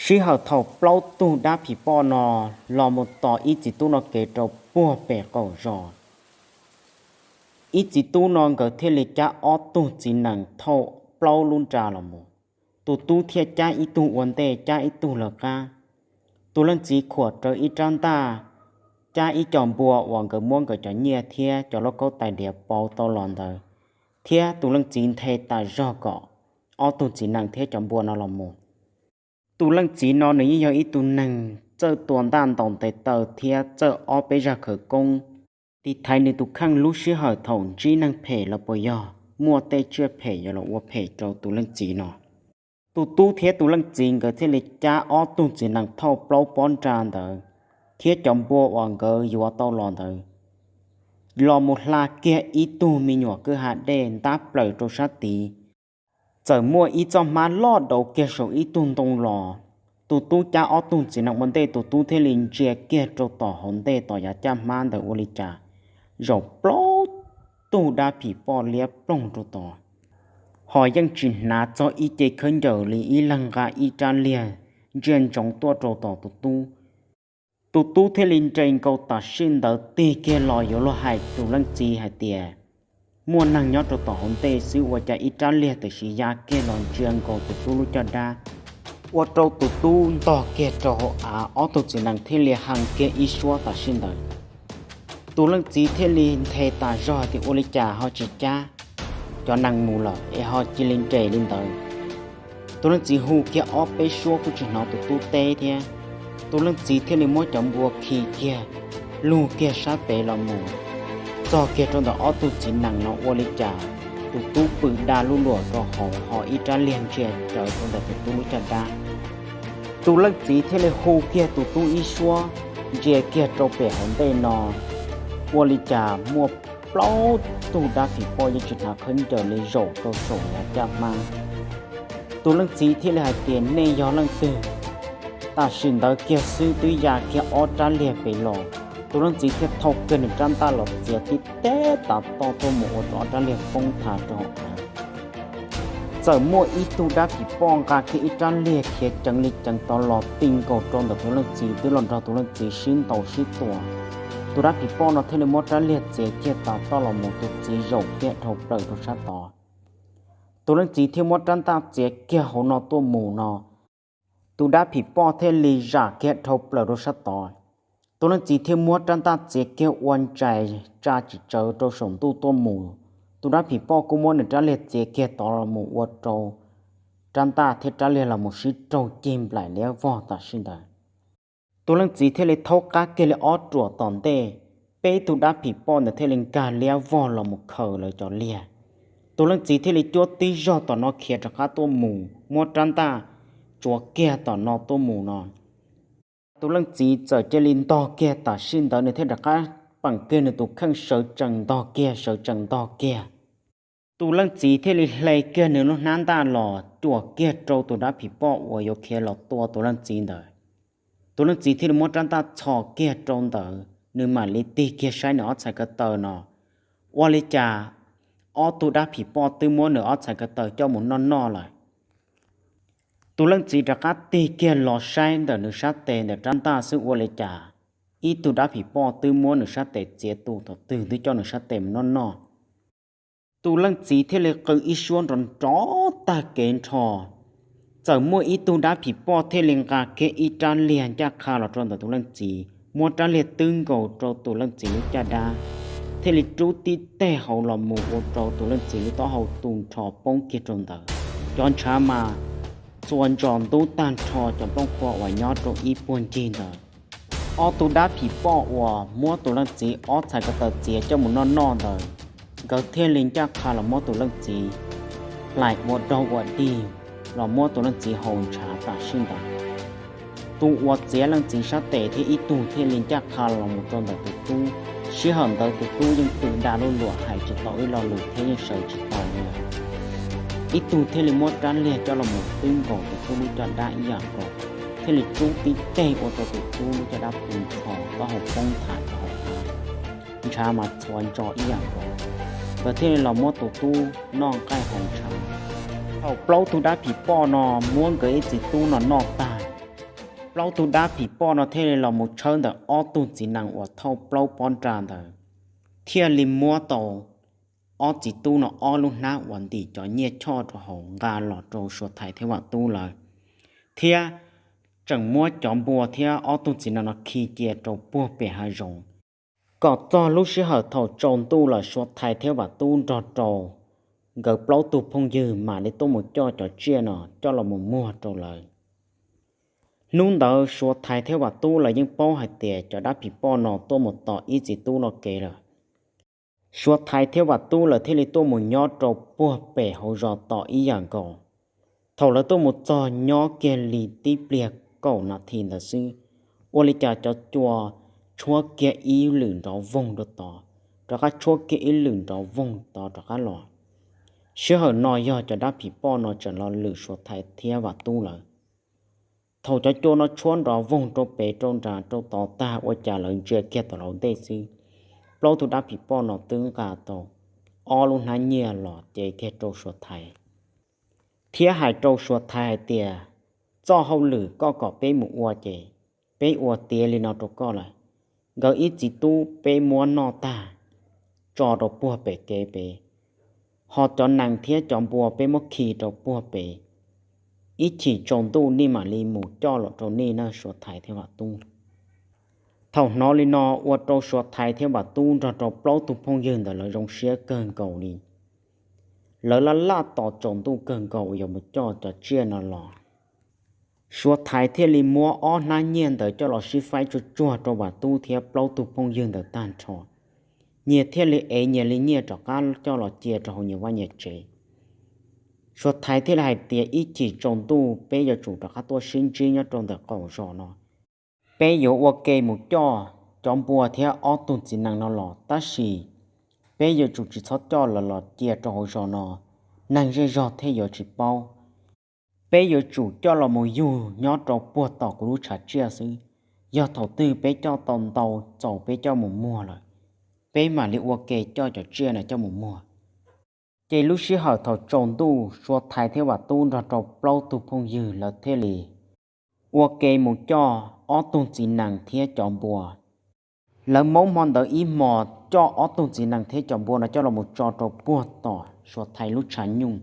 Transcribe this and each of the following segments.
Sij hawm thaum plaub tug dab phim poj no los mus tos ib txiv tub no kev rau puag pem qaum zos, ib txiv tub no nkawd thiaj li cab ob tug txiv nees thauj plaub lub nra los mus. Tus tub thiaj cab ib tug ua ntej, cab ib tug lawv qab. Tus leej txiv khuam rawv ib rab ntaj, cab ib co npua uas nkawd muab nkawd cov nyiaj thiab cov lauj kaub tais diav pauv tau los ntawd, thiab tus leej txiv nthe tas zog kom ob tug txiv nees thiab cov npua no los mus. Tus leej txiv no nws yeej yog ib tug neeg txawj tua ntaj ntaus tes taw thiab txawj ob peb zaj khawv koob, tiv thaiv nws tus kheej lub sij hawm thaum ntsib neeg phem los puas yog muaj tej tsiaj phem yuav los ua phem rau tus leej txiv no. Tus tub thiab tus leej txiv nkawd thiaj li cab ob tug txiv nees thauj plaub pob nra ntawd thiab cov npua uas nkawd yuav tau los ntawd los mus hla kiag ib tug me nyuam kwj ha dej ntab plaws rau sab tid. Txawm muaj ib txoj hmab loj dauv kiag saum ib tug ntoo los. Tus tub cab ob tug txiv nees ua ntej, tus tub thiaj li ntsia kiag rau tom hauv ntej tom yav caj hmab ntawd ua li cas zaum plaub tug dab phim poj liab ploog rau tod, ho yeej tsis hnav txog ib ce khaub ncaws li, ib leeg nqa ib rab liag ntsia ntsoov tuaj rau tom tus tub. Tus tub thiaj li nres nkaus tam sim ntawd tig kiag los yuav luag hais tus leej txiv hais tias muaj neeg nyob rau tom hauv ntej xwb, ua cas ib rab liag tam sim ya kiag los ntsia nkaus tus tub lub caj dab, ua rau tus tub ntog kiag rau hauv av, ob tug txiv nees thiaj li hee kiag ib suab tam sim ntawd. Tus leej txiv thiaj li nthe tas zog hais tias ua li cas ho tsis cab cov nees mus lawm es ho cia li nres li ntawd. Tus leej txiv hu kiag ob peb suab kuj tsis hnov tus tub teb thiab. Tus leej txiv thiaj li muab cov npua khi kiag, lug kiag sab tes los mus txog kiag rau ntawm ob tug txiv nees no ua li cas tus tub pw da lub luam rau hauv ho ib rab liag ntsia rawv rau ntawm tus tub lub caj dab. Tus leej txiv thiaj li hu kiag tus tub ib suab, ntsia kiag rau pem hauv ntej no, ua li cas muaj plaub tug dab phim poj yeej tsis hnav khaub ncaws li zaum rau saum yav caj hmab. Tus leej txiv thiaj li hais tias nej yog leej twg? Tam sim ntawd kiag xwb twb ya kiag ob rab liag pem los. Tus leej txiv thiaj thau kiag nws rab ntaj los txiav tib teg tav toj tuaj mus ua rau ob rab liag poob thav rau hauv av. Txawm muaj ib tug dab phim poj nqa kiag ib rab liag khiav ceev li ceev tod los ti nkaus rau ntawm tus leej txiv, twb los nrog tus leej txiv sib ntaus sib tua. Tus dab phim poj no thiaj li muab rab liag txiav kiag tav toj los mus, tus txiv zaum kiag dhau plaws rau sab tod. Tus leej txiv thiaj muab rab ntaj txiav kiag hauv no tuaj mus no, tus dab phim poj thiaj li zam kiag dhau plaws rau sab tod. Tus leej txiv thiaj muab rab ntaj txiav kiag ua ntsais tsa tsis tsawv rau saum ntuj tuaj mus. Tus dab phim poj kuj muab nws rab liag txiav kiag tod los mus ua rau rab ntaj thiab rab liag los mus sib raug cig nplaim liab vog tam sim ntawd. Tus leej txiv thiaj li thaub qab kiag li ob ruam tom ntej, peb tug dab phim poj ntawd thiaj li nkag liab vog los mus khaws lawv cov liag. Tus leej txiv thiaj li cuab tib zog tom no khiav rov qab tuaj mus, muab rab ntaj tsuav kiag tom no tuaj mus no. Tus leej txiv txawm cia li ntog kiag tam sim ntawd, nws thiaj rov qab peem kiag nws tus kheej sawv tsees ntog kiag, sawv tsees ntog kiag. Tus leej txiv thiaj li hle kiag nws lub hnab ntaj los cuam kiag rau tus dab phim poj uas yuav khiav los tua tus leej txiv ntawd. Tus leej txiv thiaj li muab rab ntaj txhos kiag rau ntawd, nws mam li tig kiag saib nws ob txhais ko taw no, ua li cas ob tug dab phim poj twb muab nws ob txhais ko taw coj mus noj noj lawm. Tus leej txiv rov qab tig kiag los saib ntawm nws sab tes ntawm rab ntaj xwb, ua li cas ib tug dab phim poj twb muab nws sab tes txiav tu thaum twg twb coj nws sab tes mus noj noj. Tus leej txiv thiaj li qw ib suab nrov nrov tag kev nrho. Txawm muaj ib tug dab phim poj thiaj li nqa kiag ib rab liag ncaj qha los rau ntawm tus leej txiv, muab rab liag twb nkaus rau tus leej txiv lub caj dab, thiaj li rub tib teg hauv los mus ua rau tus leej txiv lub taub hau tu nrho poob kiag rau ntawd. Cov ntshav mas txhua ntsos ntub tag nrho cov nplooj qhuav uas nyob rau ib puag ncig ntawd. Ob tug dab phim poj uas muab tus leej txiv ob txhais ko taw txiav coj mus noj noj ntawd, nkawd thiaj li ncaj qha los muab tus leej txiv hlais ua daug ua dig, los muab tus leej txiv haus ntshav tam sim ntawd. Tus uas txiav leej txiv sab tes thiab ib tug thiaj li ncaj qha los mus rau ntawm tus tub. Sij hawm ntawd tus tub yeej pw da lub luam hais tsis tau ib lo lus thiab yeej sawv tsis tau li lawm. Ib tug thiaj li muab rab liag coj los mus twb nkaus tus tub lub caj dab ib yam nkaus, thiaj li rub tib teg ua rau tus tub lub caj dab tu nrho, taub hau poob tham rau hauv av, ntshav mas txhua ntsos ib yam nkaus. Nkawd thiaj li los muab tus tub noj nqaij haus ntshav. Thaum plaub tug dab phim poj no muab nkawd ib txiv tub no noj tag, Plaub tug dab phim poj no thiaj li los mus tshawb ntawm ob tug txiv nees uas thauj plaub pob nra ntawd, thiaj li muab tau ob txiv tub no ob lub hnab uas ntim cov nyiaj choj rau hauv nqa los rau Suav Thaiv thiab Vam Tub lawv, thiab tseem muab cov npua thiab ob tug txiv nees no khi cia rau puag pem hav zoov. Kom txog lub sij hawm thaum tsaus ntuj lawm Suav Thaiv thiab Vam Tub nrog rau nkawd plaub tug phooj ywg mam li tuaj mus coj cov tsiaj no coj los mus muag rau lawv. Hnub ntawd Suav Thaiv thiab Vam Tub lawv yeej paub hais tias cov dab phim poj no tuaj mus tom ib txiv tub no kev lawm. Suav Thaiv thiab Vam Tub lawv thiaj li tuaj mus nyob rau puag pem hauv zos tom ib yam nkaus. Thaum lawv tuaj mus txog nyob kiag li tib pliag kaum nas this ntawd xwb, ua li cas cov cua tshuab kiag ib lwm nrov voog rau tod, rov qab tshuab kiag ib lwm nrov voog tod rov qab los. Sij hawm no yog cov dab phim poj no tseem los lwm Suav Thaiv thiab Vam Tub lawv. Thaum cov cua no tshuab nrov voog rau pem rau nrad rau tod tag ua cas lawv ntsia kiag tom lawv ntej xwb, plaub tug dab phim poj no twb nqa tau ob lub hnab nyiaj los cev kiag rau Suav Thaiv, thiab hais rau Suav Thaiv hais tias, txoj hauj lwm koj kom peb mus ua ces peb ua tiav li no rau koj lawm. Nkawd ib txiv tub peb muab noj tag tso rau puag pem kev pem, ho cov nees thiab cov npua peb muab khi rau puag pem. Ib chim tsaus ntuj nej mam li mus coj los rau nej nawb Suav Thaiv thiab Vam Tub. Thaum hnov li no ua rau Suav Thaiv thiab Vam Tub nrog rau plaub tug phooj ywg ntawd lawv zoo siab kawg nkaus li. Lawv laj laj tos tsaus ntuj kawg nkaus uas yuav mus coj cov tsiaj no los. Suav Thaiv thiaj li muab ob hnab nyiaj ntawd coj los sib faib tsuag tsuag rau Vam Tub thiab plaub tug phooj ywg ntawd tag nrho. Nyias thiaj li ev nyias li nyiaj rov qab coj los cia rau hauv nyias vaj nyias tsev. Suav Thaiv thiaj li hais tias ib chim tsaus ntuj peb yuav tsum rov qab tuaj sib ntsib nyob rau ntawm qaum zos no. Peb yuav ua ke mus coj cov npua thiab ob tug txiv nees no los, tab sis peb yuav tsum tsis txhob coj lawv los cia rau hauv zos no, neeg zej zog thiaj yuav tsis paub. Peb yuav tsum coj los mus yug nyob rau puag tom kuv lub tshav tsiaj xwb. Yog thaum twg peb coj tau ntau txaus peb coj mus muag lawm, peb mam li ua ke coj cov tsiaj no coj mus muag. Ces lub sij hawm thaum tsaus ntuj Suav Thaiv thiab Vam Tub nrog rau plaub tug phooj ywg lawv thiaj li ua ke mus coj ob tug txiv nees thiab cov npua. Lawv maub hmo ntawd ib hmos coj ob tug txiv nees thiab cov npua no coj los mus tso rau puag tom Suav Thaiv lub tshav nyuj.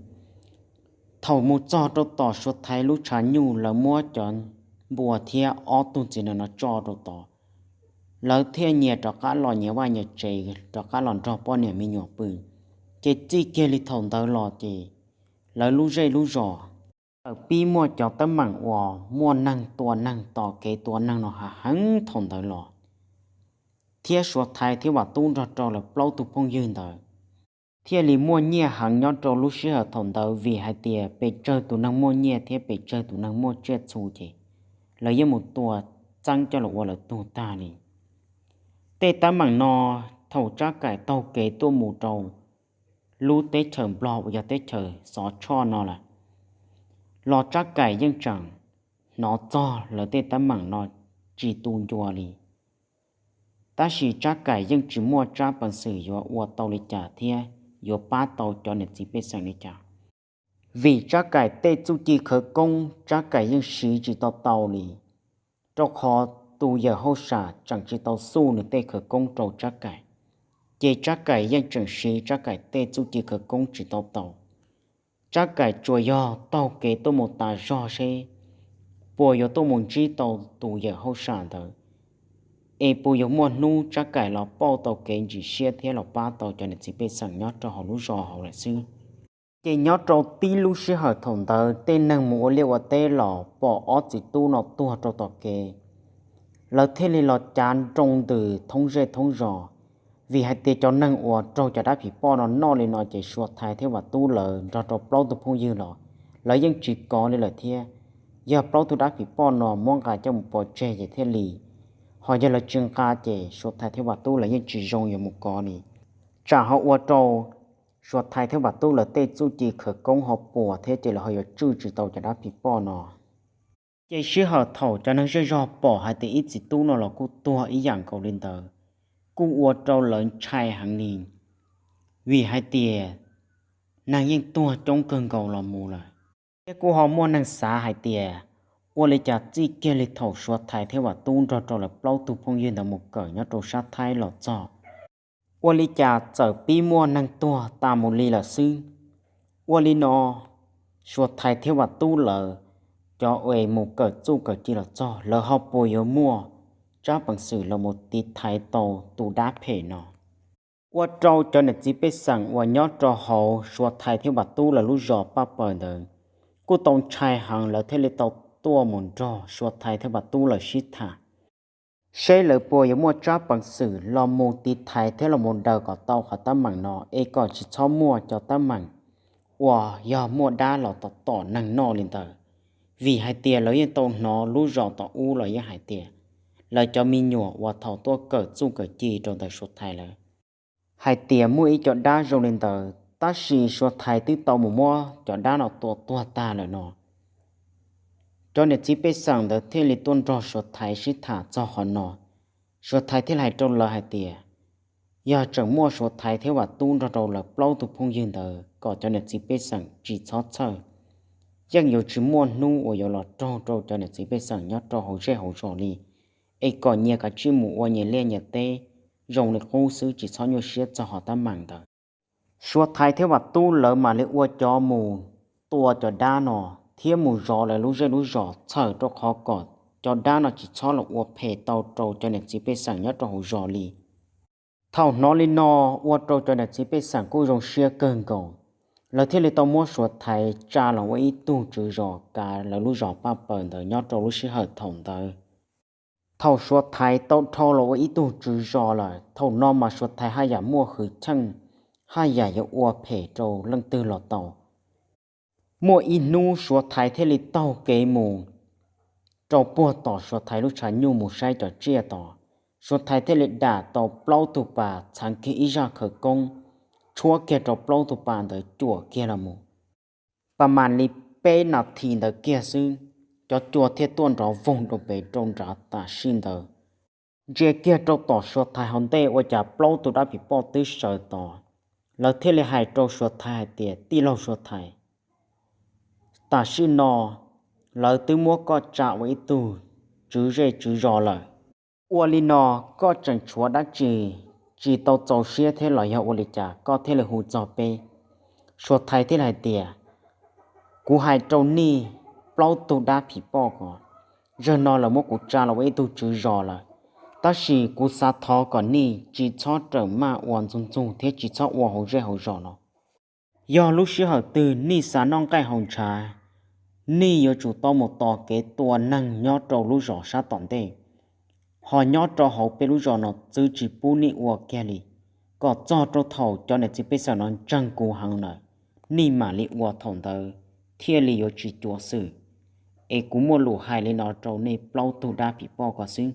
Thaum mus txog rau tom Suav Thaiv lub tshav nyuj lawv muab cov npua thiab ob tug txiv nees no tso rau tod, lawv thiaj nyias rov qab los nyias vaj nyias tsev rov qab los nrog poj niam me nyuam pw. Ces txij kiag li thaum ntawd los ces lawv lub zej lub zos txawm pib muaj cov teeb meem uas muaj neeg tua neeg tos kev tua neeg no hav heev thaum ntawd los, thiab Suav Thaiv thiab Vam Tub nrog rau lawv plaub tug phooj ywg ntawd thiaj li muaj nyiaj heev nyob rau lub sij hawm thaum ntawd vim hais tias pes tsawg tus neeg muaj nyiaj thiab pes tsawg tus neeg muaj tsiaj txhu ces lawv yeej mus tua txeeb coj los ua lawv tug tag li. Tej teeb meem no thaum Tsab Kaim taug kev tuaj mus rau lub teb chaws Nplog uas yog teb chaws Xov Tshoj no lawm los Tsab Kaim yeej tseem hnov txog lawv tej teeb meem no tsis tu ncua li. Tab sis Tsab Kaim yeej tsis muaj tsab peev xwm yuav ua tau li cas thiab yuav pab tau cov niam txiv pej xeem li cas, vim Tsab Kaim tej txuj ci khawv koob Tsab Kaim yeej siv tsis tau tau li, rau qhov tus yawm hauj sam tseem tsis tau xuj nws tej khawv koob rau Tsab Kaim, ces Tsab Kaim yeej tseem siv Tsab Kaim tej txuj ci khawv koob tsis tau tau. Tsab Kaim tsuas yog taug kev tuaj mus tas zog seb puas yuav tuaj mus ntsib tau tus yawm hauj sam ntawd, es puas yuav muaj hnub Tsab Kaim los pauj tau kev ntsim siab thiab los pab tau cov niam txiv pej xeem nyob rau hauv lub zos hauv lawm xwb. Ces nyob rau tib lub sij hawm thaum ntawd tej neeg mus ua liaj ua teb los pom ob txiv tub no tuag rau tom kev, lawv thiaj li los cav nroo ntws thoob zej thoob zos, vim hais tias cov neeg uas raug cov dab phim poj no noj li no ces Suav Thaiv thiab Vam Tub lawv nrog rau plaub tug phooj ywg los lawv yeej tsis kov li lawm thiab. Yog plaub tug dab phim poj no muab nqa coj mus pov tseg ces thiaj li, ho yog lawv tsis nqa ces Suav Thaiv thiab Vam Tub lawv yeej tsis zoo yuav mus kov li, tsam ho ua rau Suav Thaiv thiab Vam Tub lawv tej txuj ci khawv koob ho puas thiab ces lawv ho yuav tswj tsis tau cov dab phim poj no. Ces sij hawm thaum cov neeg zej zog pom hais tias ib txiv tub no los kuj tuag ib yam nkaus li ntawd, kuj ua rau lawv ntshai heev li, vim hais tias neeg yeej tuag coob kawg nkaus los mus lawm. Thiab kuj ho muaj neeg xav hais tias Ua li cas txij kiag li thaum Suav Thaiv thiab Vam Tub nrog rau lawv plaub tug phooj ywg ntawd mus kawm nyob rau sab Thaib los txog, ua li cas txawm pib muaj neeg tuag tas mus li lawm xwb. Ua li no, Suav Thaiv thiab Vam Tub lawv cov uas mus kawm txuj kawm ci los txog, lawv ho puas yuav muaj tsab peev xwm los mus tiv thaiv tau tus dab phem no? Ua rau cov niam txiv pej xeem uas nyob rau hauv Suav Thaiv thiab Vam Tub lawv lub zos Paj Paws ntawd kuj tau ntshai heev, lawv thiaj li tau tuaj mus nrog Suav Thaiv thiab Vam Tub lawv sib tham, seb lawv puas yuav muaj tsab peev xwm los mus tiv thaiv thiab los mus daws kom tau qhov teeb meem no, es kom tsis txhob muaj cov teeb meem uas yog muaj dab los tom tom neeg noj li ntawd. Vim hais tias lawv yeej tau hnov lub zos tom ub los yeej hais tias lawv cov me nyuam uas thaum tuaj kawm txuj kawm ci rau ntawm Suav Thaiv lawv hais tias muaj ib co dab zoo li ntawd, tab sis Suav Thaiv twb tau mus muab cov dab no tua tuag tag lawm no. Cov niam txiv pej xeem ntawd thiaj li tuaj nrog Suav Thaiv sib tham txog qhov no. Suav Thaiv thiaj li hais rau lawv hais tias, yog tseem muaj Suav Thaiv thiab Vam Tub nrog rau lawv plaub tug phooj ywg ntawd kom cov niam txiv pej xeem tsis txhob txhawj, yeej yuav tsis muaj hnub uas yuav los raug rau cov niam txiv pej xeem nyob rau hauv zej hauv zos li, es kom nyias kav tsij mus ua nyias liaj nyias teb zoo li qub xwb, tsis txhob nyuaj siab txog qhov teeb meem ntawd. Suav Thaiv thiab Vam Tub lawv mam li ua cov mus tua cov dab no thiab mus zov lawv lub zej lub zos txhawm rau qhov kom cov dab no tsis txhob los ua phem tau rau cov niam txiv pej xeem nyob rau hauv zos li. Thaum hnov li no, ua rau cov niam txiv pej xeem kuj zoo siab kawg nkaus, lawv thiaj li tau muab Suav Thaiv tsa los ua ib tug tswv zos kav lawv lub zos Paj Paws ntawd nyob rau lub sij hawm thaum ntawd. Thaum Suav Thaiv tau dhau los ua ib tug tswv zos lawm, thaum no mas Suav Thaiv haj yam muaj hwj chim, haj yam yuav ua phem rau leej twg los tau. Muaj ib hnub Suav Thaiv thiaj li taug kev mus rau puag tom Suav Thaiv lub tshav nyuj mus saib cov tsiaj tod. Suav Thaiv thiaj li dam tau plaub tug pas txheev kiag ib zaj khawv koob, tshuab kiag rau plaub tug pas ntawd cuam kiag los mus. Pas mam li peb nas this ntawd kiag xwb, cov cua thiaj tuaj nrov voog rau pem rau nrad tam sim ntawd. Ntsia kiag rau tom Suav Thaiv hauv ntej ua cas plaub tug dab phim poj twb sawv tod. Lawv thiaj li hais rau Suav Thaiv hais tias, tij laug Suav Thaiv, tam sim no lawv twb muab koj tsa ua ib tug tswv zej tswv zos lawm. Ua li no, koj tseem tshuav dab tsi tsis tau txaus siab thiab los yog ua li cas koj thiaj li hu txog peb? Suav Thaiv thiaj li hais tias, kuv hais rau nej plaub tug dab phim poj ko, zaum no lawv muab kuv tsa los ua ib tug tswv zos lawm, tab sis kuv xav thov kom nej tsis txhob rawm maj ua ntxoog ntxoog thiab tsis txhob ua hauv zej hauv zos no. Yog lub sij hawm twg nej xav noj nqaij haus ntshav, nej yuav tsum tau mus tos kev tua neeg nyob rau lub zos sab tom ntej, ho nyob rau hauv peb lub zos no txwv tsis pub nej ua kiag li, kom txog rau thaum cov niam txiv pej xeem no ntseeg kuv heev lawm, nej mam li ua thaum ntawd thiaj li yuav tsis cuav xwm. Es kuv muaj lus hais li no rau nej plaub tug dab phim poj ko xwb.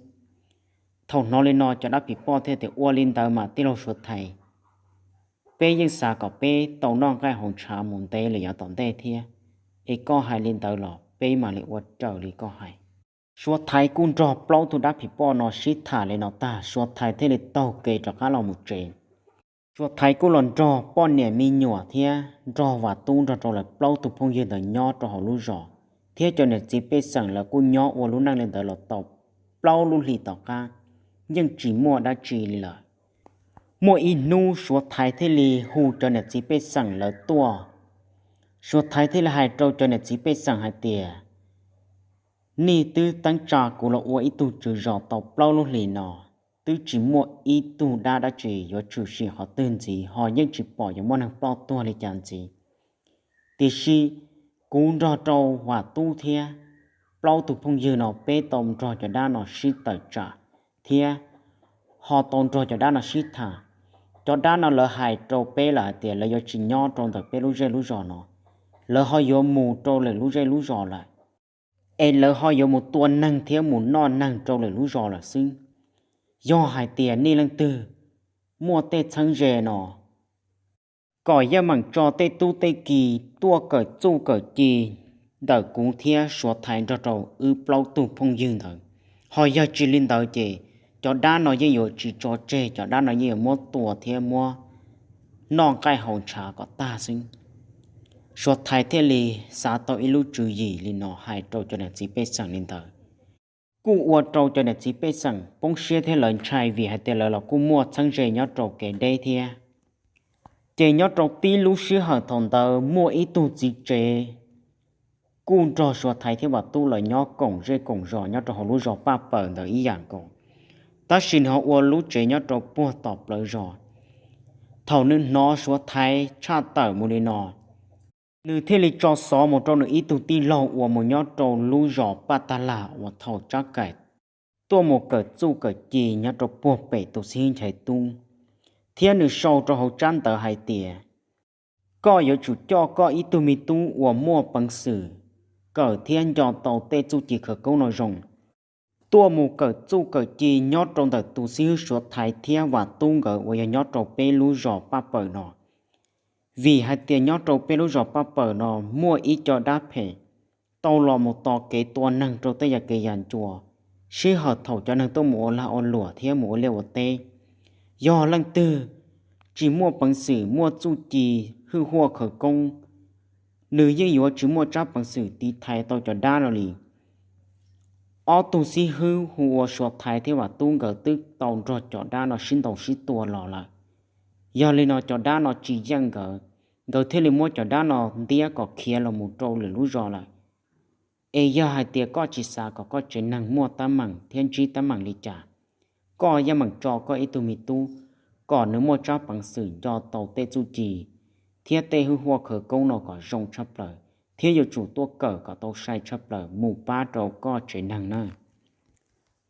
Thaum hnov li no cov dab phim poj thiaj tias, ua li ntawd mas tij laug Suav Thaiv, peb yeej xav kom peb tau noj nqaij haus ntshav mus ntev li yav tom ntej thiab, es koj hais li ntawd los peb mam li ua raws li koj hais. Suav Thaiv kuj nrog plaub tug dab phim poj no sib tham li no tag, Suav Thaiv thiaj li taug kev rov qab los mus tsev. Suav Thaiv kuj los nrog poj niam me nyuam thiab nrog Vam Tub nrog rau lawv plaub tug phooj ywg ntawd nyob rau hauv lub zos, thiab cov niam txiv pej xeem lawv kuj nyob ua lub neej li ntawd los tau plaub lub hlis tom qab, yeej tsis muaj dab tsi li lawm. Muaj ib hnub Suav Thaiv thiaj li hu cov niam txiv pej xeem lawv tuaj. Suav Thaiv thiaj li hais rau cov niam txiv pej xeem hais tias, nej twb teeb tsa kuv los ua ib tug tswv zos tau plaub lub hlis no, twb tsis muaj ib tug dab dab tsi yuav tshwm sim qhov twg ntxiv, ho yeej tsis pom yuav muaj neeg ploj tuag li cas ntxiv. Tiam sis kuv nrog rau Vam Tub thiab plaub tug phooj ywg no peb tau nrog cov dab no sib tawm tsam thiab ho tau nrog cov dab no sib tham. Cov dab no lawv hais rau peb lawm hais tias lawv yuav tsis nyob rau ntawm peb lub zej lub zos no, lawv ho yuav mus rau lwm lub zej lub zos lawm, es lawv ho yuav mus tua neeg thiab mus noj neeg rau lwm lub zos lawm xwb. Yog hais tias nej leej twg muaj tej txheeb ze no, kom yeej meem tso tej tub tej ki tuaj kawm txuj kawm ci ntawm kuv thiab Suav Thaiv nrog rau wb plaub tug phooj ywg ntawd. Ho yog tsis li ntawd ces cov dab no yeej yuav tsis tso tseg, cov dab no yeej yuav muab tua thiab muab noj nqaij haus ntshav kom tag xwb. Suav Thaiv thiaj li xav tau ib lub tswv yim li no hais rau cov niam txiv pej xeem li ntawd. Kuj ua rau cov niam txiv pej xeem poob siab thiab lawv ntshai vim hais tias lawv los kuj muaj txheeb ze nyob rau kev deb thiab. Ces nyob rau tib lub sij hawm thaum ntawd muaj ib tug txiv tsev kuj nrog Suav Thaiv thiab Vam Tub lawv nyob koom zej koom zos nyob rau hauv lub zos Paj Pawm ntawd ib yam nkaus, tab sis nws ho ua lub tsev nyob rau puag tom plawv zos. Thaum nws hnov Suav Thaiv tshaj tawm mus li no, nws thiaj li tso xov mus rau nws ib tug tij laug uas mus nyob rau lub zos Paj Tag Lag uas thaum Tsab Kaim tuaj mus kawm txuj kawm ci nyob rau puag pem tus xib hwb Nchaiv Tub, thiab nws sau rau hauv tsab ntawv hais tias, koj yuav tsum coj koj ib tug me tub uas muaj peev xwm kawm thiab nco tau tej txuj ci khawv koob no zoo tuaj mus kawm txuj kawm ci nyob rau ntawm tus xib hwb Suav Thaiv thiab Vam Tub nkawd uas yog nyob rau peb lub zos Paj Pawm no. Vim hais tias nyob rau peb lub zos Paj Pawm no muaj ib co dab phem tau los mus tos kev tua neeg rau tej yam kev yam ncua, sij hawm thaum cov neeg tuaj mus ua lag ua luam thiab mus ua liaj ua teb. Yog leej twg tsis muaj peev xwm muaj txuj ci hwj huaj khawv koob, nws yeej yuav tsis muaj tsab peev xwm tiv thaiv tau cov dab no li. Ob tug xib hwb hu ua Suav Thaiv thiab Vam Tub nkawd twb tau nrog cov dab no sib ntaus sib tua los lawm. Yog li no cov dab no tsis yeej nkawd, nkawd thiaj li muab cov dab no ntiab kom khiav los mus rau lwm lub zos lawm. Es yog hais tias koj tsis xav kom koj tsev neeg muaj teeb meem thiab ntsib teeb meem li cas, koj yeej meem tso koj ib tug me tub kom nws muaj tsab peev xwm nco tau tej txuj ci thiab tej hwj huaj khawv koob no kom zoo tshaj plaws, thiab yuav tsum tuaj kawm kom tau sai tshaj plaws mus pab rau koj tsev neeg na.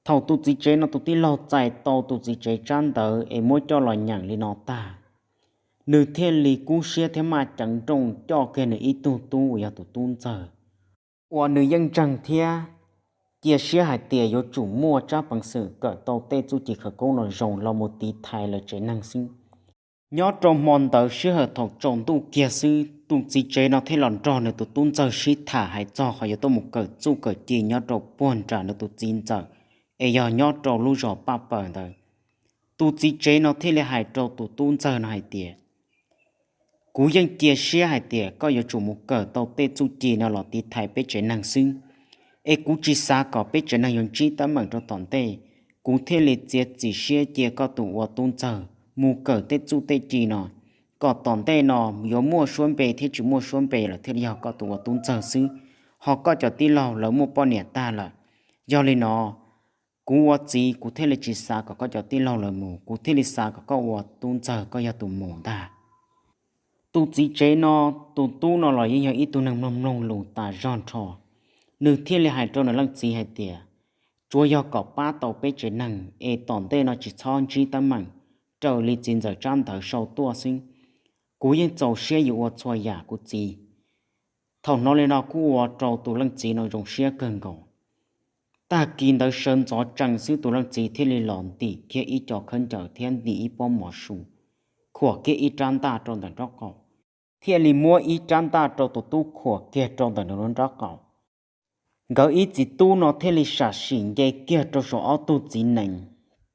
Thaum tus txiv tsev no tus tij laug txais tau tus txiv tsev tsab ntawv es muab coj los nyeem li no tag, nws thiaj li kub siab thiab maj ceev nrooj coj kiag nws ib tug tub uas yog tus tub ntxawg uas nws yeej ntseeg thiab cia siab hais tias yuav tsum muaj tsab peev xwm kawm tau tej txuj ci khawv koob no zoo los mus tiv thaiv lawv tsev neeg xwb. Nyob rau hmo ntawd sij hawm thaum tsaus ntuj kiag xwb, tus txiv tsev no thiaj los nrog nws tus tub ntxawg sib tham hais txog qhov yuav tuaj mus kawm txuj kawm ci nyob rau puag nram nws tus txiv ntxawm, es yog nyob rau lub zos Paj Pawg ntawd. Tus txiv tsev no thiaj li hais rau tus tub ntxawg no hais tias, kuv yeej cia siab hais tias koj yuav tsum mus kawm tau tej txuj ci no los tiv thaiv peb tsev neeg xwb, es kuv tsis xav kom peb tsev neeg yuav ntsib teeb meem rau tom ntej. Kuv thiaj li txiav txim siab cia koj tus ua tub ntxawg mus kawm tej txuj tej ci no, kom tom ntej no yuav muaj suab npe thiab tsis muaj suab npe los thiaj li yog koj tus ua tub ntxawg xwb. Ho koj cov tij laug lawv muaj poj niam tag lawm, yog li no kuv ua txiv kuv thiaj li tsis xav kom koj cov tij laug lawv mus, kuv thiaj li xav kom koj ua tub ntxawg koj yog tus mus ntag. Tus txiv tsev no, tus tub no los yeej yog ib tug neeg mloog mloog lus tas zog nrho, nws thiaj li hais rau nws leej txiv hais tias, tsuav yog kom pab tau peb tsev neeg es tom ntej no tsis txhob ntsib teeb meem raws li txiv ntxawm tsab ntawv sau tuaj xwb. Kuv yeej txaus siab yuav ua txhua yam kuv txiv. Thaum hnov li no kuj ua rau tus leej txiv no zoo siab kawg nkaus. Tag kis ntawd sawv ntxov tsees xwb tus leej txiv thiaj li los ntim kiag ib co khaub ncaws thiab ntim ib pob mov su, khuam kiag ib rab ntaj rau ntawm nraub qaum, thiaj li muab ib rab ntaj rau tus tub khuam kiag rau ntawm nws lub nraub qaum. Nkawd ib txiv tub no thiaj li sam sim nce kiag rau saum ob tug txiv nees,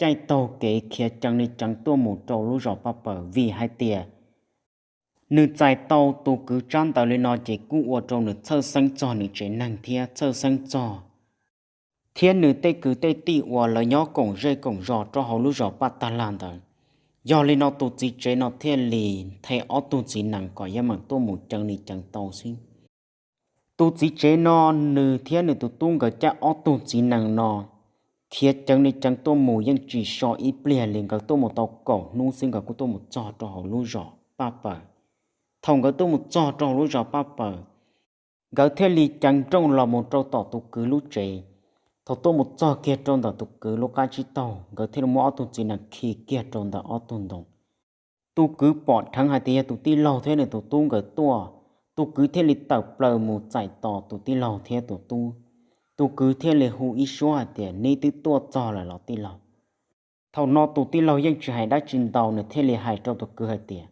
caij taug kev khiav ceev li ceev tuaj mus rau lub zos Paj Pawg vim hais tias nws txais tau tus kwv tsab ntawv li no ces kuj ua rau nws txhawj xeeb txog nws tsev neeg thiab txhawj xeeb txog, thiab nws tej kwv tej tij uas lawv nyob koom zej koom zos rau hauv lub zos Paj Tag Lag ntawd. Yog li no tus txiv tsev no thiaj li nthe ob tug txiv nees kom yeej meem tuaj mus ceev li ceev tau xwb. Tus txiv tsev no, nws thiab nws tus tub nkawd caij ob tug txiv nees no khiav ceev li ceev tuaj mus yeej tsis so ib pliag li, nkawd tuaj mus tau kaum hnub xwb nkawd kuj tuaj mus txog rau hauv lub zos Paj Pawg. Thaum nkawd tuaj mus txog rau hauv lub zos Paj Pawg, nkawd thiaj li ceev nrooj los mus rau tom tus kwv lub tsev. Thaum tuaj mus txog kiag rau ntawm tus kwv lub qab tsib taug, nkawd thiaj li muab ob tug txiv nees khi kiag rau ntawm ob tug ntoo. Tus kwv pom dheev hais tias yog tus tij laug thiab nws tus tub nkawd tuaj, tus kwv thiaj li tawm plaws mus txais tos tus tij laug thiab tus tub. Tus kwv thiaj li hu ib suab hais tias, neb twb tuaj txog lawm los tij laug? Thaum no tus tij laug yeej tsis hais dab tsi ntau, nws thiaj li hais rau tus kwv hais tias,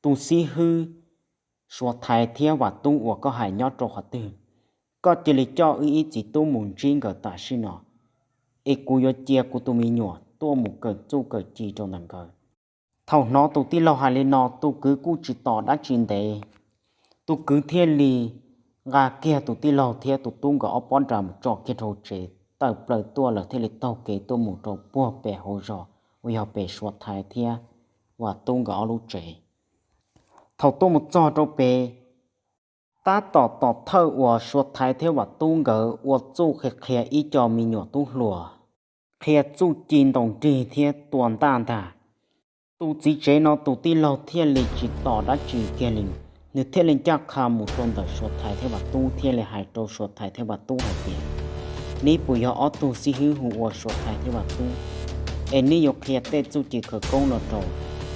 tus xib hwb Suav Thaiv thiab Vam Tub uas koj hais nyob rau qhov twg? Koj cia li coj wb ib txiv tub mus ntsib nkawd tam sim no, es kuv yuav cia kuv tus me nyuam tuaj mus kawm txuj kawm ci rau ntawm nkawd. Thaum hnov tus tij laug hais li no, tus kwv kuj tsis tos dab tsi ntev, Tus kwv thiaj li nqa kiag tus tij laug thiab tus tub nkawd ob pob nra mus tso kiag rau tsev, tawm plaws tuaj lawm thiaj li taug kev tuaj mus rau puag pem hauv zos uas yog pem Suav Thaiv thiab Vam Tub nkawd ob lub tsev. Thaum tuaj mus txog rau pem, tab tom tom thawj uas Suav Thaiv thiab Vam Tub nkawd ua txuj qhia qhia ib co me nyuam tub hluas, qhia txuj ci ntaus nrig thiab tua ntaj ntag. Tus txiv tsev no tus tij laug thiaj li tsis tos dab tsi kiag li, nws thiaj li ncaj qha mus rau ntawm Suav Thaiv thiab Vam Tub thiaj li hais rau Suav Thaiv thiab Vam Tub hais tias, neb puas yog ob tug xib hwb hu ua Suav Thaiv thiab Vam Tub, es neb yuav qhia tej txuj ci khawv koob los rau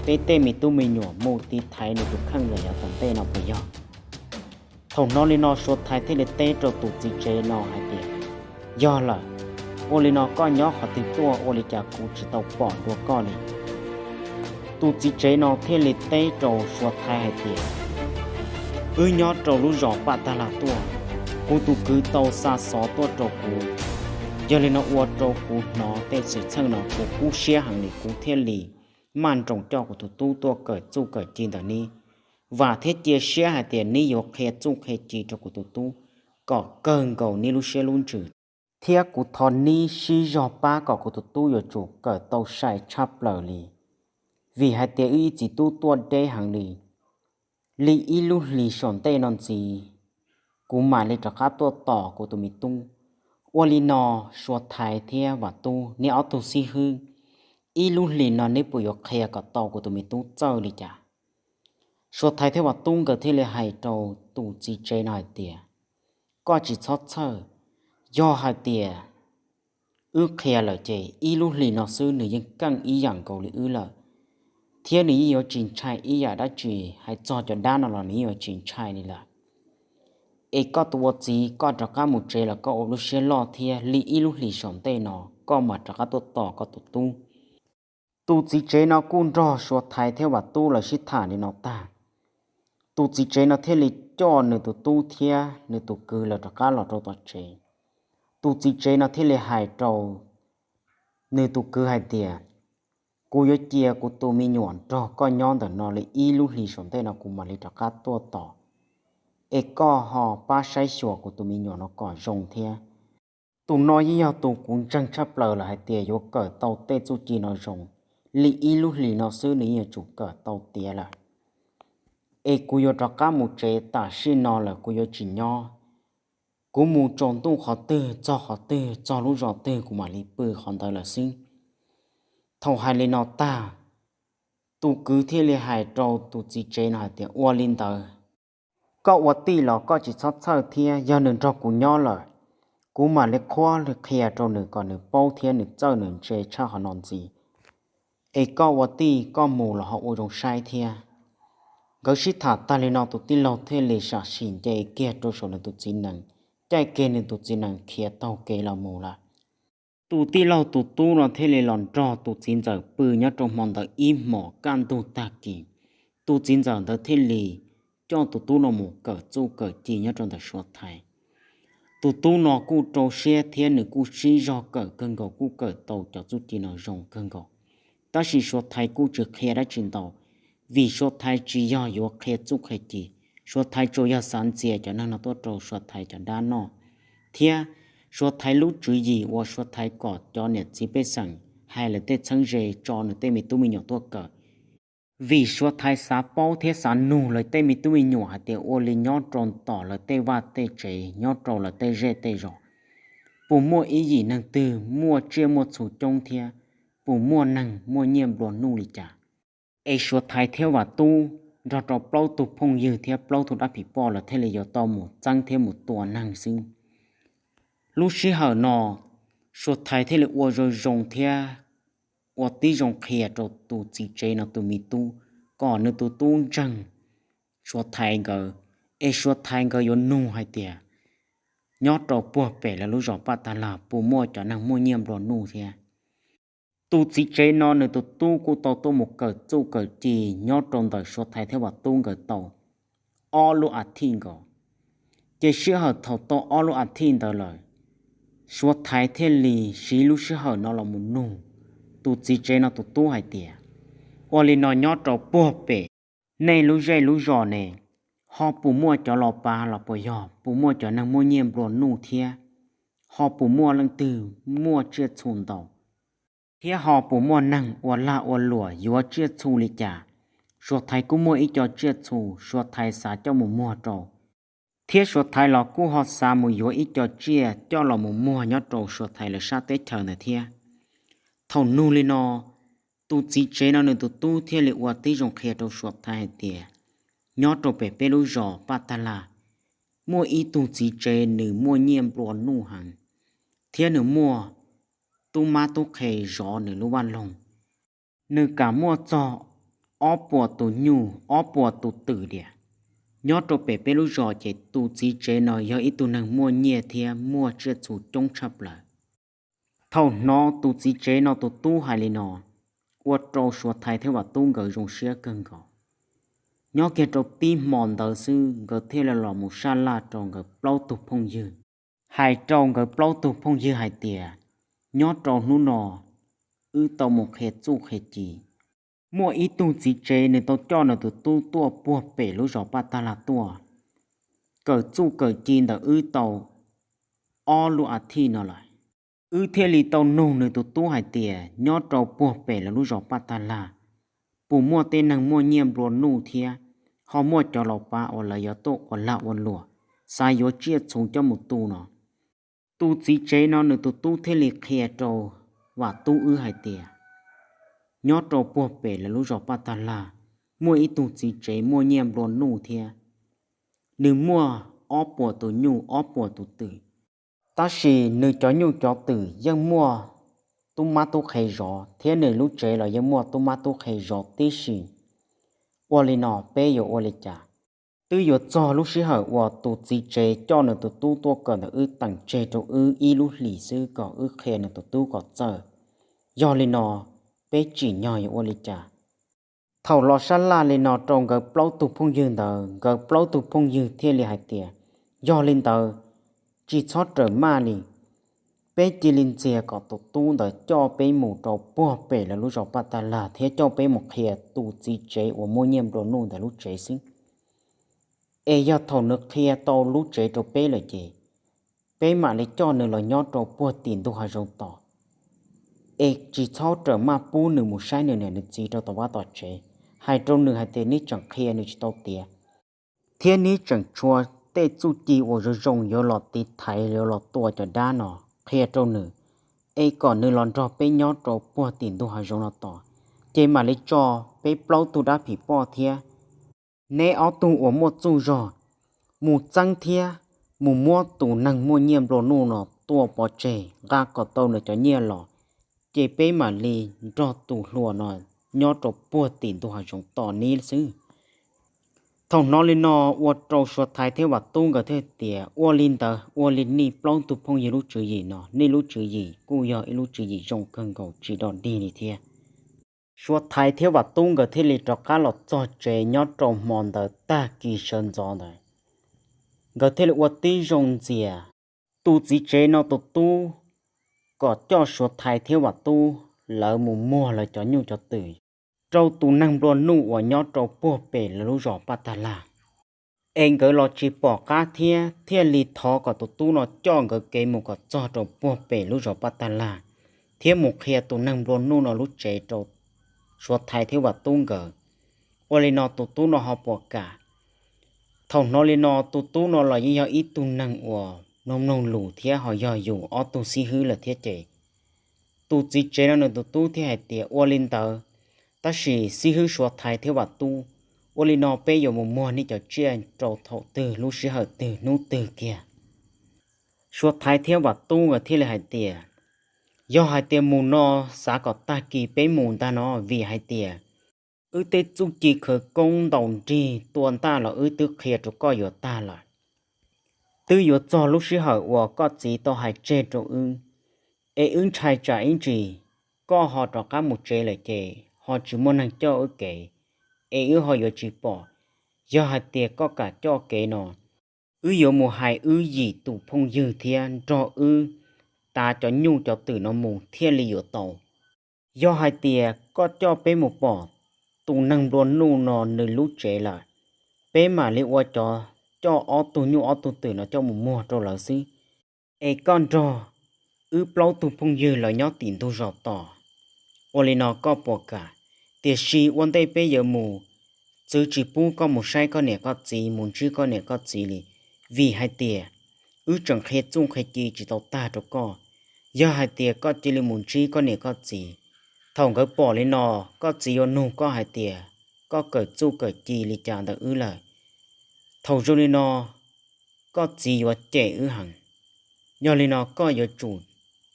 peb tej me tub me nyuam mus tiv thaiv nws tus kheej los yav tom ntej no puas yog? Thaum hnov li no Suav Thaiv thiaj li teb rau tus txiv tsev no hais tias, yog lawm, ua li no koj nyob qhov twg tuaj ua li cas kuv tsis tau pom dua koj li? Tus txiv tsev no thiaj li teb rau Suav Thaiv hais tias, wb nyob rau lub zos Paj Tag Lag tuaj, kuv tus kwv tau xa xov tuaj rau kuv, yog li no ua rau kuv hnov tej xwm txheej no kuv kub siab heev li kuv thiaj li maj nroos coj kuv tus tub tuaj kawm txuj kawm ci ntawm neb, vam thiab cia siab hais tias neb yuav qhia txuj qhia ci rau kuv tus tub kom kawg nkaus neb lub siab lub ntsws, thiab kuv thov neb sib zog pab kom kuv tus tub yuav tsum kawm tau sai tshaj plaws li, vim hais tias wb ib txiv tub tuaj deb heev li, li ib lub hlis saum ntej no ntxiv, kuv mam li rov qab tuaj tos kuv tus me tub. Ua li no, Suav Thaiv thiab Vam Tub neb ob tug xib hwb, ib lub hlis no neb puas yuav qhia kom tau kuv tus me tub txawj li cas? Suav Thaiv thiab Vam Tub nkawd thiaj li hais rau tus txiv tsev no hais tias, koj tsis txhob txhawj, yog hais tias wb qhia lawm ces ib lub hlis no xwb nws yeej keej ib yam nkaus li wb lawm, thiab nws yeej yuav tsis ntshai ib yam dab tsi, hais txog cov dab no los nws yeej yuav tsis ntshai li lawm. Es koj tus ua txiv koj rov qab mus tsev los koj ua lub siab loj thiab, li ib lub hlis saum ntej no koj mam rov qab tuaj tos koj tus tub. Tus txiv tsev no kuj nrog Suav Thaiv thiab Vam Tub lawv sib tham li no tag, tus txiv tsev no thiaj li coj nws tus tub thiab nws tus kwv lawv rov qab los rau tom tsev. Tus txiv tsev no thiaj li hais rau nws tus kwv hais tias, kuv yuav cia kuv tus me nyuam nrog koj nyob ntawm no li ib lub hlis saum ntej no kuv mam li rov qab tuaj tos, es koj ho pab saib xyuas kuv tus me nyuam no kom zoo thiab. Tus no yeej yog tus kuv ntseeg tshaj plaws lawm hais tias yuav kawm tau tej txuj ci no zoo, li ib lub hlis no xwb nws yeej yuav tsum kawm tau tiav lawm. Es kuv yuav rov qab mus tsev, tam sim no lawm kuv yuav tsis nyob. Kuv mus tsaus ntuj qhov twg txog qhov twg, txog lub zos twg kuv mam li pw qhov ntawd lawm xwb. Thaum hais li no tag, tus kwv thiaj li hais rau tus txiv tsev no hais tias, ua li ntawd, koj ua tij los koj tsis txhob txhawj thiab, yog nws nrog kuv nyob lawm, kuv mam li qhuab li qhia rau nws kom nws paub thiab nws txawj nws ntse tshaj qhov no ntxiv. Es koj ua tij koj mus los ho ua zoo saib thiab. Nkawd sib tham tag li no tus tij laug thiaj li sam sim nce kiag rau saum nws tus txiv nees, caij kiag nws tus txiv nees khiav taug kev los mus lawm. Tus tij laug tus tub no thiaj li los nrog tus txiv ntxawm pw nyob rau hmo ntawd ib hmos kaj ntug tag kis. Tus txiv ntxawm ntawd thiaj li coj tus tub no mus kawm txuj kawm ci nyob rau ntawm Suav Thaiv. Tus tub no kuj rau siab thiab nws kuj sib zog kawm kawg nkaus, kuj kawm tau cov txuj ci no zoo kawg nkaus. Tab sis Suav Thaiv kuj tsis qhia dab tsi ntau, vim Suav Thaiv tsis yog yuav qhia txuj qhia ci. Suav Thaiv tsuas yog xav ntxias cov neeg no tuaj rau Suav Thaiv cov dab noj, thiab Suav Thaiv lub tswv yim uas Suav Thaiv kom cov niam txiv pej xeem hais lawv tej txheeb ze tso nws tej me tub me nyuam tuaj kawm. Vim Suav Thaiv xav paub thiab xav nug lawv tej me tub me nyuam hais tias ua li nyob rau tom lawv tej vaj tej tsev, nyob rau lawv tej zej tej zos, puas muaj ib yim neeg twg muaj tsiaj muaj txhu coob thiab puas muaj neeg muaj nyiaj nplua nuj li cas. Es Suav Thaiv thiab Vam Tub nrog rau plaub tug phooj ywg thiab plaub tug dab phim poj lawv thiaj li yuav tau mus txeeb thiab mus tua neeg xwb. Lub sij hawm no Suav Thaiv thiaj li ua zoo zoo thiab ua tib zoo qhia rau tus txiv tsev no tus me tub, kom nws tus tub ntseeg Suav Thaiv nkawd, es Suav Thaiv nkawd yuav nug hais tias nyob rau puag pem lawv lub zos Paj Tag Lag puas muaj cov neeg muaj nyiaj nplua nuj thiab. Tus txiv tsev no nws tus tub kuj tau tuaj mus kawm txuj kawm ci nyob rau ntawm Suav Thaiv thiab Vam Tub nkawd tau ob lub a thij nkaus. Ces sij hawm thaum tau ob lub a thij ntawd lawm, Suav Thaiv thiaj li siv lub sij hawm no los mus nug tus txiv tsev no tus tub hais tias, ua li no nyob rau puag pem nej lub zej lub zos ne, ho puas muaj cov los pav los puas yog puas muaj cov neeg muaj nyiaj nplua nuj thiab, ho puas muaj leej twg muaj tsiaj txhu ntau, thiab ho puas muaj neeg ua lag ua luam yuav tsiaj txhu li cas. Suav Thaiv kuj muaj ib co tsiaj txhu, Suav Thaiv xav coj mus muag rau, thiab Suav Thaiv los kuj ho xav mus yuav ib co tsiaj coj los mus muag nyob rau Suav Thaiv lawv sab teb chaws ntawd thiab. Thaum nug li no, tus txiv tsev no nws tus tub thiaj li ua tib zoo qhia rau Suav Thaiv hais tias, nyob rau pem peb lub zos Paj Tag Lag, muaj ib tug txiv tsev nws muaj nyiaj nplua nuj heev, thiab nws muaj tub mab tub qhe zov nws lub vaj loog. Nws kam muaj txog ob puas tus nyuj ob puas tus twm tiag. Nyob rau pem peb lub zos ces tus txiv tsev no yog ib tug neeg muaj nyiaj thiab muaj tsiaj txhu coob tshaj plaws. Thaum hnov tus txiv tsev no tus tub hais li no, ua rau Suav Thaiv thiab Vam Tub nkawd zoo siab kawg nkaus. Nyob kiag rau tib hmo ntawd xwb nkawd thiaj li los mus sab laj rau nkawd plaub tug phooj ywg, hais rau nkawd plaub tug phooj ywg hais tias, nyob rau hnub no wb tau mus qhia txuj qhia ci, muaj ib tug txiv tsev nws tau coj nws tus tub tuaj puag pem lub zos Paj Tag Lag tuaj kawm txuj kawm ci ntawm wb tau ob lub a thiv no lawm. Wb thiaj li tau nug nws tus tub hais tias, nyob rau puag pem lawv lub zos Paj Tag Lag puas muaj tej neeg muaj nyiaj nplua nuj thiab ho muaj cov laus pav uas lawv yuav tuaj ua lag ua luam, xav yuav tsiaj txhu coj mus tu no? Tus txiv tsev no nws tus tub thiaj li qhia rau Vam Tub wb hais tias, nyob rau puag pem lawv lub zos Paj Tag Lag muaj ib tug txiv tsev muaj nyiaj nplua nuj thiab, nws muaj ob puas tus nyuj ob puas tus twm, tab sis nws cov nyuj cov twm yeej muaj tub mab tub qhe zov thiab nws lub tsev los yeej muaj tub mab tub qhe zov tib si. Ua li no peb yuav ua li cas? Twb yuav txog lub sij hawm uas tus txiv tsev coj nws tus tub tuaj kawm ntawm wb teem tseg rau wb ib lub hlis xwb kom wb qhia nws tus tub kom txawj. Yog li no, peb tsim nyog yuav ua li cas? Thaum los sab laj li no rau nkawd plaub tug phooj ywg ntawd, nkawd plaub tug phooj ywg thiaj li hais tias, yog li ntawd, tsis txhob rawm maj li, peb cia li ntxias kom tus tub ntawd coj peb mus rau puag pem lawv lub zos Paj Tag Lag thiab coj peb mus qhia tus txiv tsev uas muaj nyiaj nplua nuj ntawd lub tsev xwb. Es yog thaum nws qhia tau lub tsev rau peb lawm ces peb mam li coj nws los nyob rau puag tim ntug hav zoov tos, es tsis txhob rawm maj pub nws mus saib nws niam nws txiv rau tom vaj tom tsev. Hais rau nws hais tias neb tseem qhia nws tsis tau tiav, thiab neb tseem tshuav tej txuj ci uas zoo zoo yuav los tiv thaiv yuav los tua cov dab no qhia rau nws, es kom nws los nrog peb nyob rau puag tim ntug hav zoov no tos, ces mam li tso peb plaub tug dab phim poj thiab neb ob tug uas muaj txuj zog mus txeeb thiab mus muab tus neeg muaj nyiaj nplua nuj no tua pov tseg, nqa kom tau nws cov nyiaj los, ces peb mam li nrog tus hluas no nyob rau puag tim ntug hav zoov tos neb xwb. Thaum hnov li no, ua rau Suav Thaiv thiab Vam Tub nkawd thiaj tias, ua li ntawd ua li nej plaub tug phooj ywg lub tswv yim no, nej lub tswv yim kuj yog ib lub tswv yim zoo kawg nkaus tsis dog dig li thiab. Suav Thaiv thiab Vam Tub nkawd thiaj li rov qab los txog tsev nyob rau hmo ntawd tag kis sawv ntxov ntawd, nkawd thiaj li ua tib zoo ntxias tus txiv tsev no tus tub kom coj Suav Thaiv thiab Vam Tub lawv mus muag lawv cov nyuj cov twm rau tus neeg nplua nuj uas nyob rau puag pem lawv lub zos Paj Tag Lag. Es nkawd los tsis pom qab thiab thiaj li thov kom tus tub no coj nkawd kev mus kom txog rau puag pem lub zos Paj Tag Lag, thiab mus qhia tus neeg nplua nuj no lub tsev rau Suav Thaiv thiab Vam Tub nkawd. Ua li no tus tub no ho puas kam? Thaum hnov li no tus tub no los yeej yog ib tug neeg uas mloog mloog lus thiab ho yog yus ob tug xib hwb lawm thiab ces tus txiv tsev no nws tus tub thiaj hais tias, ua li ntawd, tab sis xib hwb Suav Thaiv thiab Vam Tub, ua li no peb yuav mus muag nej cov tsiaj rau thaum twg lub sij hawm twg hnub twg kiag? Suav Thaiv thiab Vam Tub nkawd thiaj li hais tias, yog hais tias mus no xav kom tag kis peb mus ntag no, vim hais tias wb tej txuj ci khawv koob ntaus nrig tua ntaj los wb twb qhia rau koj yuav tag lawm. Twb yuav txog lub sij hawm uas koj txiv tau hais tseg rau wb, es wb ntshai tsam ib ntsis koj ho rov qab mus tsev lawm ces ho tsis muaj neeg coj wb kev, es wb ho yuav tsis pom. Yog hais tias koj kam coj kev no, wb yuav mus hais wb yim tus phooj ywg thiab nrog wb tav cov nyuj cov twm no mus thiaj li yuav tau. Yog hais tias koj coj peb mus pom tus neeg nplua nuj no nws lub tsev lawm, peb mam li ua cov coj ob tug nyuj ob tug twm no coj mus muag rau lawv xwb. Es koj nrog wb plaub tug phooj ywg lawv nyob tim ntug zos tos. Ua li no koj puas kam? Tiam sis ua ntej peb yuav mus, txwv tsis pub koj mus saib koj niam koj txiv, mus ntsib koj niam koj txiv li, vim hais tias wb tseem qhia txuj qhia ci tsis tau tag rau koj. Yog hais tias koj cia li mus ntsib koj niam koj txiv, thaum nkawd pom li no, koj txiv yuav nug koj hais tias koj kawm txuj kawm ci li cas ntawm wb lawm. Thaum zoo li no, koj txiv yuav cem wb heev. Yog li no koj yuav tsum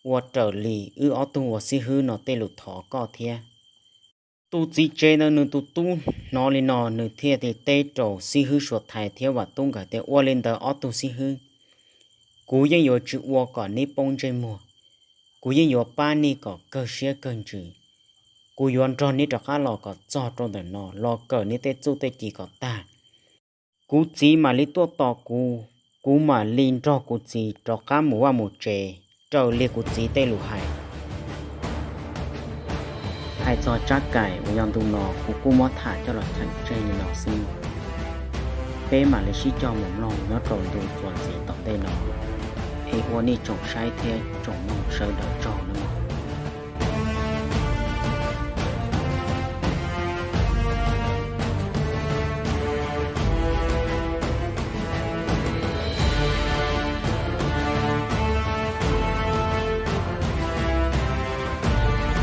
ua raws li wb ob tug ua xib hwb no tej lus thov koj thiab. Tus txiv tsev ntawd nws tus tub hnov li no nws thiaj li teb rau xib hwb Suav Thaiv thiab Vam Tub nkawd tias, ua li ntawd ob tug xib hwb, kuv yeej yuav tsis ua kom neb poob ntsej muag. Kuv yeej yuav pab neb kom kawg siab kawg ntsws. Kuv yuav nrog neb rov qab los kom txog rau ntawm no los kawm neb tej txuj tej ci kom tag. Kuv txiv mam li tuaj tos kuv, kuv mam li nrog kuv txiv rov qab mus vaj mus tsev raws li kuv txiv tej lus hais. Hais txog Tsab Kaim uas yog ntu no kuv kuj muab tham coj los cheem tseg li no xwb. Peb mam li sib cog mus mloog nyob rau ntu txuas ntxiv tom ntej no. Es ua nej tsoom saib thiab tsoom mloog sawv daws tsaug nawb.